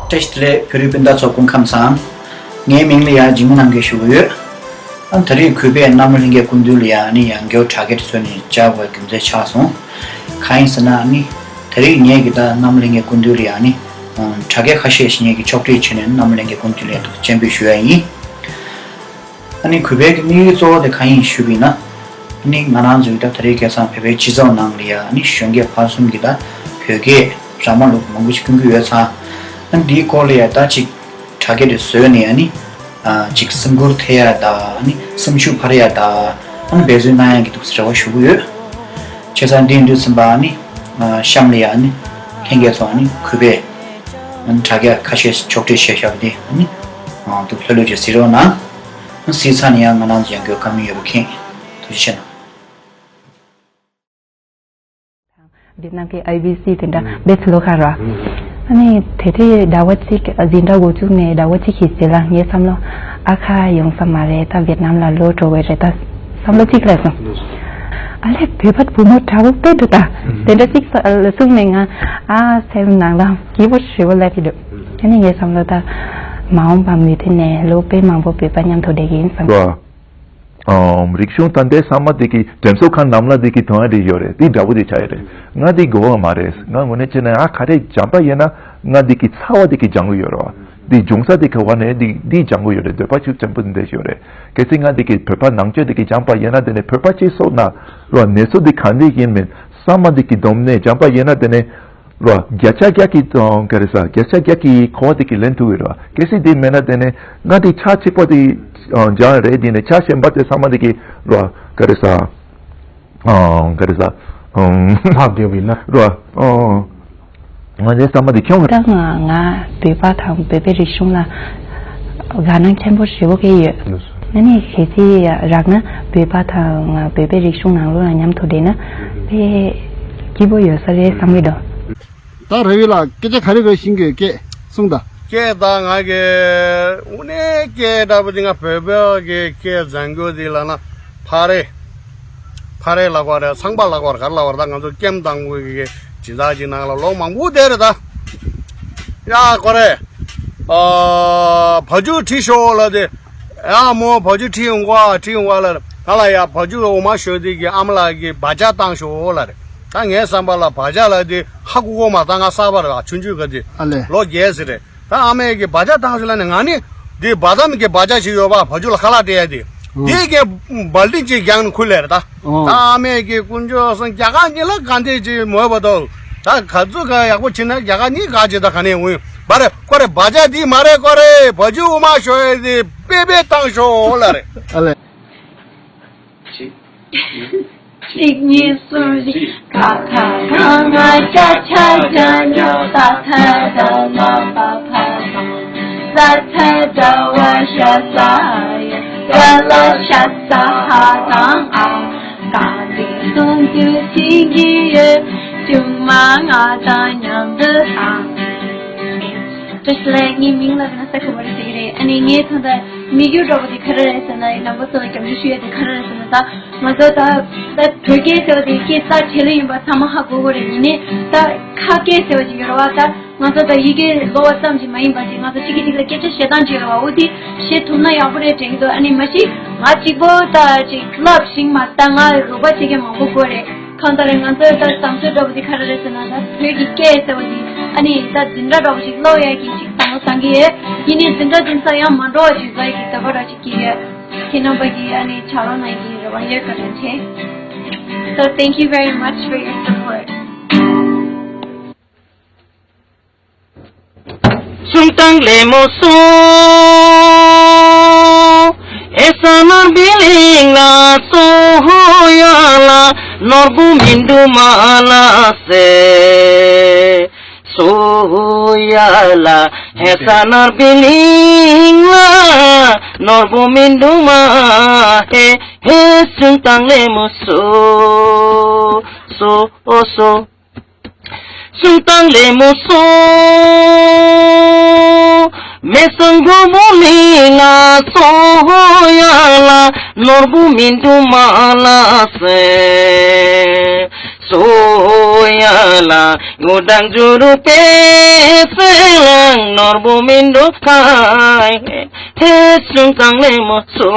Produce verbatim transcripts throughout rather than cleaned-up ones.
བཀྲ་ཤིས་བདེ་ལེགས། བོད་རིགས་སྤུན་ཟླ་ཚོ་སྐུ་ཁམས་བཟང་། ངའི་མིང་ལ་ཡ་འཇིགས་མེད་རྣམ་རྒྱལ་ཞུ་གི་ཡོད། ཨ་ད་རེས་གུས་པས་གནམ་ལོ་ལྷན་རྒྱས་སྐུ་མདུན་ལ་ཡ་ཨ་ནི་ཡང་བསྐྱར་གྲ་སྒྲིག་བཟོས་ནས་བཅར་དགོས་རྒྱུ་མཚན་ཆགས་སོང་། གང་ཡིན་ཟེར་ན་ཨ་ནི་ད་རེས་ངས་གི་ད་གནམ་ལོ་ལྷན་རྒྱས་སྐུ་མདུན་ལ་ཡ་ཨ་ནི་གྲ་རྒྱས་ཁ་ཤས་ཤིག་ངས་གི་ཕྱོགས་སྒྲིག་བྱས་ནས་གནམ་ལོ་ལྷན་རྒྱས་སྐུ་མདུན་ལ་ཡ་འདུག་སྤྱན་འབུལ་ཞུ་ཡ་ཡིན། ཨ་ནི་གུས་པའི་གི་དམིགས་ཡུལ་གཙོ་བོ་དེ་གང་ཡིན་ཞུས་པ་ཡིན་ན། ཨ་ནི་ང་རང་ཚོའི་ད་ད་རེས་ཁ་སང་བོད་པའི་སྤྱི་ཚོགས་ནང་ལ་ཡ་ཨ་ནི་གཞོན་སྐྱེས་བར་གསུམ་གྱི་ད་བོད་སྐད་ར་མ་ལུག་མང་པོ་ཞིག་སྐྱོན་གྱི་ཡོད་ཙང་། ཨ་ནི་འདིའི་སྐོར་ལ་ཡ་ད་ཅིག་གྲ་སྒྲིག་དེ་བཟོས་ནས་ཨ་ནི་ཅིག་སེམས་འགུལ་ཐེབས་ཡ་ད་ཨ་ནི་སེམས་ཤུགས་འཕར་ཡ་ད་ཨ་ནི་འབད་བརྩོན་གནང་ཡ་གི་འདུག་ཟེར་རེ་བ་ཞུ་གི་ཡོད། བྱས་ཙང་འདི་ཡིན་དུས་ཙམ་པ་ཨ་ནི་གཤམ་ལ་ཡ་ཨ་ནི་ལྷན་རྒྱས་ཚོ་ཨ་ནི་གུས་པས་ཨ་ནི་དྲ་རྒྱ་ཁ་ཤས་ཕྱོགས་སྒྲིག་བྱས་བཞག་པ་དེ་ཨ་ནི་འདུག་ལྷོད་ལྷོད་ཅིག་གཟིགས་རོགས་གནང་། གཟིགས་ཚར་ནས་ཡང་ང་རང་ཚོ་ཡང་བསྐྱར་བཀའ་མོལ་ཡོད་པ་མཁྱེན། ཐུགས་རྗེ་ཆེ་གནང་། ཝེ་ཏི་ནམ་གྱི་ཨའི་བི་སི་དེ་འདྲ་བེ་ཚ་ལོ་ཁ་ར། ཨ་ནི་དེ་དུས་ཟླ་བ་གཅིག་འཛིན་གྲྭ་འགོ་བཙུགས་ནས་ཟླ་བ་གཅིག་གི་རྗེས་ལ་ངའི་བསམ་བློ་ཨ་ཁ་ཡོང་ས་མ་རེད། ད་ཝེ་ཏི་ནམ་ལ་ལོག་འགྲོ་བའི་རེད་ད་བསམ་བློ་གཅིག་སླེབས་སོང་། ཨ་ལས་བོད་པ་བུ་མོ་དྲ་བོ་དཔེ་འདྲ་ད་དེ་འདྲ་གཅིག་གསུངས་ནས་ང་ཨ་སེམས་ནང་ལ་སྐྱིད་པོ་ཞེ་པོ་སླེབས་ཀྱི་འདུག་ཨ་ནི་ངའི་བསམ་བློ་ད་མ་འོངས་པ་མུ་མཐུད་ནས་ལོ་དཔེ་མང་པོ་བོད་པ་མཉམ་དུ་བསྡད་ཀྱི་ཡིན་བསམ། རེད། ཨམ། རིག་གཞུང་ད་ལྟའི་ཚང་མ་དེ་གི་འགྲེམས་སོ་ཁང་ནང་ལ་དེ་གི་དོན་རེ་ཡོད་རེད། དེ་འདྲ་པོ་དེ་ཆགས་ཡོད་རེད། ང་དེ་དགོས་པ་མ་རེད། ང་དངོས་གནས་བྱས་ན་ཨ་ག་རེ་སྦྱངས་པ་ཡིན་ན་ང་དེ་གི་ཚ་བ་དེ་གི་སྦྱང་གི་ཡོད་རེད་བ། དེ་སྦྱོང་ས་དེ་ག་བ་ནས་དེ་དེ་སྦྱང་གི་ཡོད་རེད། འདོད་པ་ཤུགས་ཆེན་པོ་དེ་འདྲ་ཞིག་ཡོད་རེད། གལ་སྲིད་ང་དེ་གི་བོད་པ་ནང་ཆོས་དེ་གི་སྦྱངས་པ་ཡིན་ན་དེ་ནས་བོད་པ་སྤྱི་ཚོགས་ནང་ལ་གནས་ཚུལ་དེ་ག་འདྲ་ཡིན་མིན་ཚང་མ་དེ་གི་སྡོམ་ནས་སྦྱངས་པ་ཡིན་ན་དེ་ནས། རོ། བརྒྱ་ཆ་བརྒྱ་གི་ཨང་ག་རེ་ཟ། བརྒྱ་ཆ་བརྒྱ་གི་གོ་བ་དེ་གི་ལེན་ཐུབ་ཀྱི་རེད་བ། གལ་སྲིད་དེ་མེད་ན་དེ་ནས་ང་དེ་ཆ་གཅིག་པོ་དེ་ཨང་སྦྱང་རེད། དེ་ནས་ཆ་གཞན་པ་དེ་ཚང་མ་དེ་གི་རོ། ག་རེ་ཟ། ཨང་ག་རེ་ཟ། ཨང་། ལྷག་བསྡད་པ་ཡིན་ན། རོ། ཨང་། ང་དེ་ཚང་མ་དེ་ཁྱོང་རེད། ད་ང་ང་བོད་པ་དང་བོད་པའི་རིག་གཞུང་ལ་དགའ་སྣང་ཆེན་པོ་ཞེ་པོ་སྐྱེ་ཡོད། ཨ་ནི་གལ་སྲིད་རག་ན་བོད་པ་དང་བོད་པའི་རིག་གཞུང་ནང་ལོགས་ལ་མཉམ་དུ་བསྡད་ན་དཔེ་སྐྱིད་པོ་ཡོད་ས་རེད་བསམ་གྱི་འདུག་ད་ར་བི་ལགས་སྐད་ཆ་ག་རེ་རེད་ཤིང་གི་སྐད་གསུངས་དང་། སྐད་ད་ང་གི་དངོས་གནས་སྐད་འདྲ་པོ་འདི་ང་བོད་པའི་གི་སྐད་སྦྱང་རྒྱུ་འདི་ལབ་ན་ཕ་རེད། ཕ་རེད་ལབ་དགོས་རེད། ཚངས་པ་ལབ་དགོས་རེད། ག་རེ་ལབ་དགོས་རེད། ད་ང་ཚོ་ཀེམ་དང་པོ་གི་སྦྱིན་བདག་ཅིག་ནང་ལ་ལོ་མང་པོ་བསྡད་རེད་ད། ཡ་ཀོ་རེ། ཨ་བ་ཕྱུགས་ཁྲིད་ཤོག་ལབ་དེ། ཡ་མོ་བ་ཕྱུགས་ཁྲིད་ཡོང་གོ་ཨ་ཁྲིད་ཡོང་གོ་ལབ་རེད། ང་ལ་ཡ་བ་ཕྱུགས་འོ་མ་ཞོ་དེ་གི་ཨ་མ་ལགས་ཀྱིས་བ་ཇ་བཏང་ཤོག་ལབ་རེད། ད་ངའི་བསམ་པ་ལ་བ་ཇ་ལ་དེ་ཧ་གོ་གོ་མ་ད་ང་གསར་པ་རེད་བ། ཆུང་ཆུང་ག་དེ་ཨ་ལས། ལོ་བརྒྱད་ཟེར་རེད། ད་ཨ་མས་ཀྱི་བ་ཇ་བཏང་ཤོག་ལབ་ནས་ང་ནི་དེ་བ་དམ་གྱི་བ་ཇ་ཞིག་ཡོད་པ་བ་ཕྱུགས་ལ་ཁ་ལག་སྤྲད་ཡ་དེ། ཨོ། དེ་གི་བལ་ཏིན་ཅིག་རྒྱག་ནས་ཁུར་ལས་རེད་ད། ཨོ། ད་ཨ་མས་ཀྱི་དཀོན་མཆོག་གསུམ་རྒྱ་གར་གཉིས་ལ་ག་འདྲས་ཅིག་མོས་པ་དང་། ད་ག་ཚོད་ག་ཡག་པོ་བྱེད་ན་རྒྱ་གར་གཉིས་ག་ཅིག་ད་ག་ནས་འོང་བ་རེད། ཀོ་རེ་བ་ཇ་དེ་མ་རེད། ཀོ་རེ་བ་ཕྱུགས་འོ་མ་ཞོ་ཡ་དེ་པེ་པེ་བཏང་ཤོག་ལབ་རེད། ཨ་ལས། གཅིག་གཉིས། གཅིག་གཉིས་གསུམ་བཞི། ཀ་ཁ་ག་ང་ཅ་ཆ་ཇ་ཉ་ད་ཐ་ད་ན་པ་ཕ་ག་ས་ཚ་ད་བ་ཤ་ས་ཡ་ག་ལ་ཤ་ས་ཧ་དང་ཨ། ག་དེ་གསུང་དུས་ཚིག་གི་ཡོད་ཅུང་མ་ང་དང་མཉམ་དུ་དང་། བཀྲ་ཤིས་བདེ་ལེགས། ངའི་མིང་ལ་ན་ས་ཁུ་བ་རེ་ཟེར་གྱི་རེད། ཨ་ནི་ངའི་ད་ལྟ་དམིགས་ཡུལ་འདྲ་པོ་དེ་ག་རེ་རེད་ཟེར་ན་རྣམ་པ་ཚོ་ལ་སྐྱབས་འཇུག་ཞུ་ཡ་དེ་ག་རེ་རེད་ཟེར་ན་ད། ང་ཚོ་ད་ད་བོད་སྐད་ཟེར་བ་དེ་སྐད་གསར་བྱེད་ལེ་ཡིན་པ་ཚང་མ་ཧ་གོ་གོ་རེད། ཡིན་ནའི་ད་ཁ་སྐད་ཟེར་བ་ཅིག་ཡོད་རེད་བ། ད་ང་ཚོ་ད་ཡི་གེ་ཀློག་པ་ཙམ་ཞིག་མ་ཡིན་པ་ཅིག་ང་ཚོ་གཅིག་གིས་གཅིག་ལ་སྐད་ཆ་བཤད་སྟངས་ཅིག་ཡོད་རེད་བ། འོ་དེ་བཤད་ཐུབ་ན་ཡག་པོ་རེད་དྲན་གྱི་འདུག་ཨ་ནི་མ་གཞི་ང་གཅིག་པོ་ད་ཅིག་བསླབ་ཤིང་མ་ད་ང་རོགས་པ་བྱེད་མཁན་མང་པོ་དགོས་རེད། གང་ལྟར་ང་ཚོའི་ད་བསམ་ཚུལ་འདྲ་པོ་དེ་ག་རེ་རེད་ཟེར་ན་ད་བོད་ཀྱི་སྐད་ཟེར་བ་དེ་ཨ་ནི་ད་འཛིན་གྲྭ་འདྲ་པོ་ཞིག་ཀློག་ཡ་གི་ཅིག་བསམ་བློ་བཏང་གི་ཡོད། ཡིན་ནའི་འཛིན་གྲྭ་འཛིན་ས་ཡང་མ་འགྲོ་བ་ཅིག་བཟོ་ཡ་གི་འདོད་པ་འདྲ་ཅིག་སྐྱེ་ཡོད། ཁྱེད་རྣམ་པ་གིས་ཨ་ནི་ཕྱག་རོགས་གནང་གི་རེ་བ་ཡོད། བཀའ་དྲིན་ཆེ། So thank you very much for your support. སོ་ཡ་ལ་ཡུ་དང་ཇུ་རུ་པེ་སེ་ལང་ནོར་བུ་མིན་འགྲོ་ཁ་ཧེ་ཧེ་ཅུང་གང་ལེ་མོ་སོ་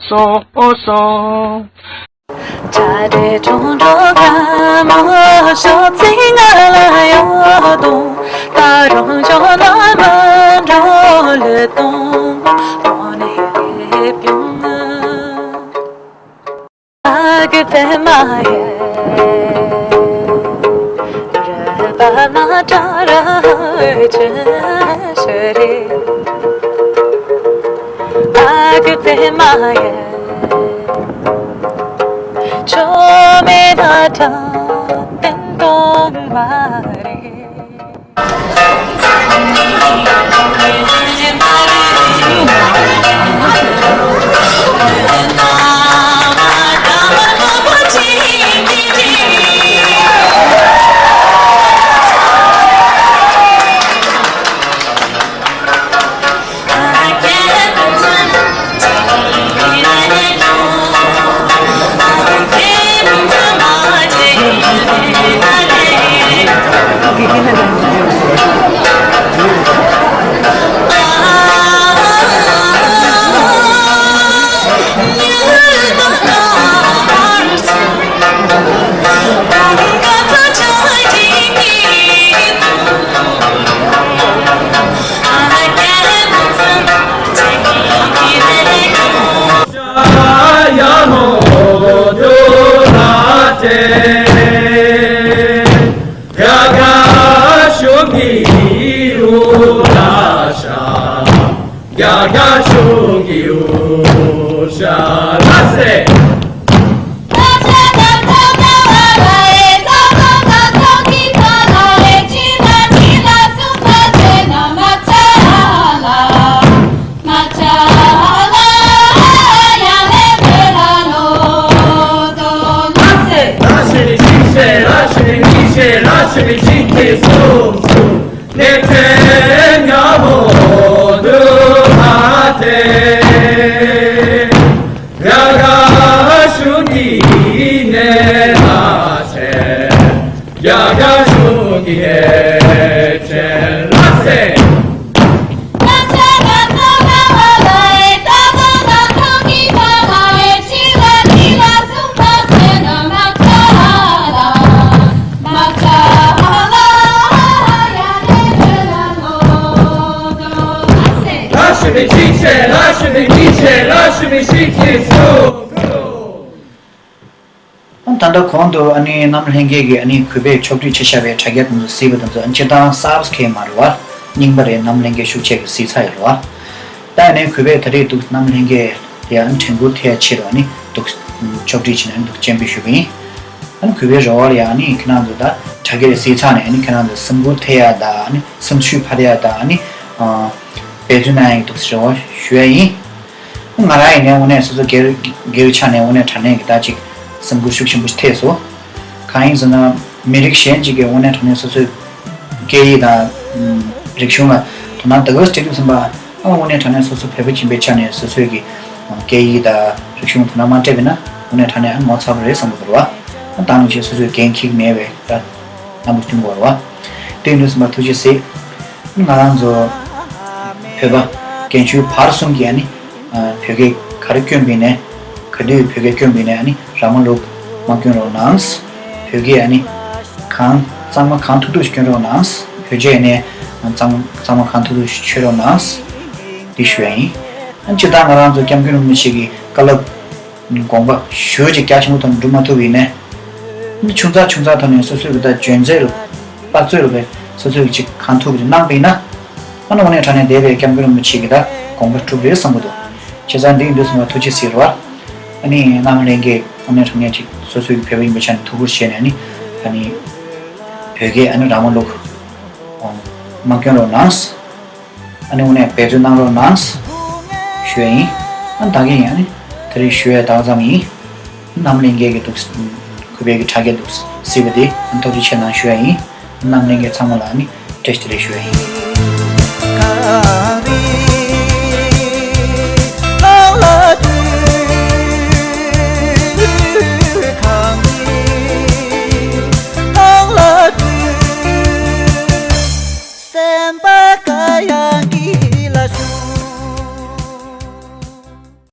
སོ་སོ། ད་ལྟ་གོང་དུ་ཨ་ནི་གནམ་ལྷན་རྒྱས་ཀྱིས་ཨ་ནི་གུས་པས་ཕྱོགས་སྒྲིག་བྱས་བཞག་པའི་དྲ་རྒྱ་དེ་ཚོ་གཟིགས་པ་དེ་ཚོ་ཨ་ནི་སྤྱིར་བཏང་གསར་པ་ཞིག་མ་རེད་བ། རྙིང་པ་རེད། གནམ་ལྷན་རྒྱས་ཤུགས་ཆེ་གི་གཟིགས་ཚར་ཡོད་རེད་བ། ད་ཡིན་ནའི་གུས་པས་ད་རེས་འདུག་གནམ་ལྷན་རྒྱས་ལ་ཡང་དྲན་སྐུལ་ཐེབས་ཡ་ཆེད་དུ་ཨ་ནི་འདུག་ཕྱོགས་སྒྲིག་བྱས་ནས་ཨ་ནི་འདུག་སྤྱན་འབུལ་ཞུ་གི་ཡིན། ཨ་ནི་གུས་པའི་རེ་བ་ལ་ཡང་ཨ་ནི་ཁྱེད་རང་ཚོ་ད་དྲ་རྒྱ་རེ་གཟིགས་ཚར་ནས་ཨ་ནི་ཁྱེད་རང་ཚོ་སེམས་འགུལ་ཐེབས་ཡ་དང་ཨ་ནི་སེམས་ཤུགས་འཕར་ཡ་དང་ཨ་ནི་འབད་བརྩོན་གནང་ཡ་གི་འདུག་རེ་བ་ཞུ་ཡ་ཡིན། ང་རང་ཡིན་ནའི་དངོས་གནས་སོ་སོ་སྒེར་སྒེར་ཆ་ནས་དངོས་གནས་དྲང་གནས་ཀྱི་ད་ཅིག་སེམས་འགུལ་ཤུགས་ཆེན་པོ་ཞིག་ཐེབས་སོང་། གང་ཡིན་ཟེར་ན་མི་རིགས་གཞན་ཅིག་གིས་དངོས་གནས་དྲང་གནས་སོ་སོའི་སྐད་ཡིག་དང་རིག་གཞུང་ལ་དོ་སྣང་དེ་ག་ཙམ་སྤྲད་ཀྱི་ཡོད་ཟེར་བ། ཨ་དངོས་གནས་དྲང་གནས་སོ་སོ་བོད་པ་ཡིན་པའི་ཆ་ནས་སོ་སོའི་གི་སྐད་ཡིག་དང་རིག་གཞུང་དོ་སྣང་མ་སྤྲད་པ་ཡིན་ན་དངོས་གནས་དྲང་གནས་ཨ་ངོ་ཚ་པོ་རེད་བསམ་གྱི་འདུག་རེད་བ། ཨ་ད་ནང་བཞིན་སོ་སོའི་འགན་འཁྱེར་མེད་པའི་ད་རྣམ་པ་སྐྱོན་པོ་རེད་བ། དེ་ཡིན་དུས་ཙམ་པ་ཐུགས་རྗེ་གཟིགས། ང་རང་ཚོ་བོད་པ་རྒན་གཞོན་བར་གསུམ་གྱིས་ཨ་ནི་བོད་སྐད་ག་རེ་སྐྱོན་པ་ཡིན་ནའི་ག་དུས་བོད་སྐད་སྐྱོན་པ་ཡིན་ནའི་ཨ་ནི་རང་མ་ལུག་མ་སྐྱོན་རོགས་གནང་། བོད་སྐད་ཨ་ནི་གང་གཙང་མ་གང་ཐུབ་ཐུབ་ཞིག་སྐྱོན་རོགས་གནང་། བོད་ཆས་ནས་གཙང་གཙང་མ་གང་ཐུབ་ཐུབ་ཞིག་མཆོད་རོགས་གནང་། འདི་ཞུ་ཡ་ཡིན། ཨ་ནི་སྤྱིར་བཏང་ང་རང་ཚོ་སྐྱབས་མགོན་རིན་པོ་ཆེ་གི་བཀའ་སློབ་དགོངས་པ་ཞེ་ཅིག་རྒྱ་ཆེན་པོ་ཐོག་ནས་སྒྲུབ་མ་ཐུབ་པ་ཡིན་ནའི། ཆུང་ཙག་ཆུང་ཙག་ཐོག་ནས་སོ་སོའི་གི་ད་འཇོན་ཚད་ལ་དཔག་ཚོད་ལ་བས་སོ་སོའི་གི་ཅིག་གང་ཐུབ་ཀྱི་གནང་པ་ཡིན་ན། ཨ་ནི་དངོས་གནས་དྲང་གནས་འདས་པའི་སྐྱབས་མགོན་རིན་པོ་ཆེ་གི་ད་དགོངས་པ་འགྲུབ་རེད་བསམ་གི་འདུག་བྱས་ཙང་འདི་ཡིན་དུས་ཙམ་པ་ཐུགས་རྗེ་གཟིགས་རེད་བ། ཨ་ནི་གནམ་ལྷན་རྒྱས་དངོས་གནས་དྲང་གནས་ཅིག་སོ་སོའི་གི་བོད་པ་ཡིན་པའི་ཆ་ནས་ཐུགས་ཁུར་བཞེས་ནས་ཨ་ནི་ཨ་ནི་བོད་སྐད་ཨ་ནི་རང་མ་ལུག་མ་སྐྱོན་རོགས་གནང་། ཨ་ནི་དངོས་གནས་འབད་བརྩོན་གནང་རོགས་གནང་ཞུ་ཡ་ཡིན། ཨ་ནི་ད་གིན་ཨ་ནི་ད་རེས་ཞུ་ཡ་ད་ག་ཙམ་ཡིན། གནམ་ལྷན་རྒྱས་ཀྱི་འདུག་གུས་པའི་གི་དྲ་རྒྱ་འདུག་གཟིགས་པ་དེ་ཨ་ནི་ཐུགས་རྗེ་ཆེ་གནང་ཞུ་ཡ་ཡིན། གནམ་ལྷན་རྒྱས་ཚང་མ་ལ་ཨ་ནི་བཀྲ་ཤིས་བདེ་ལེགས་ཞུ་ཡ་ཡིན།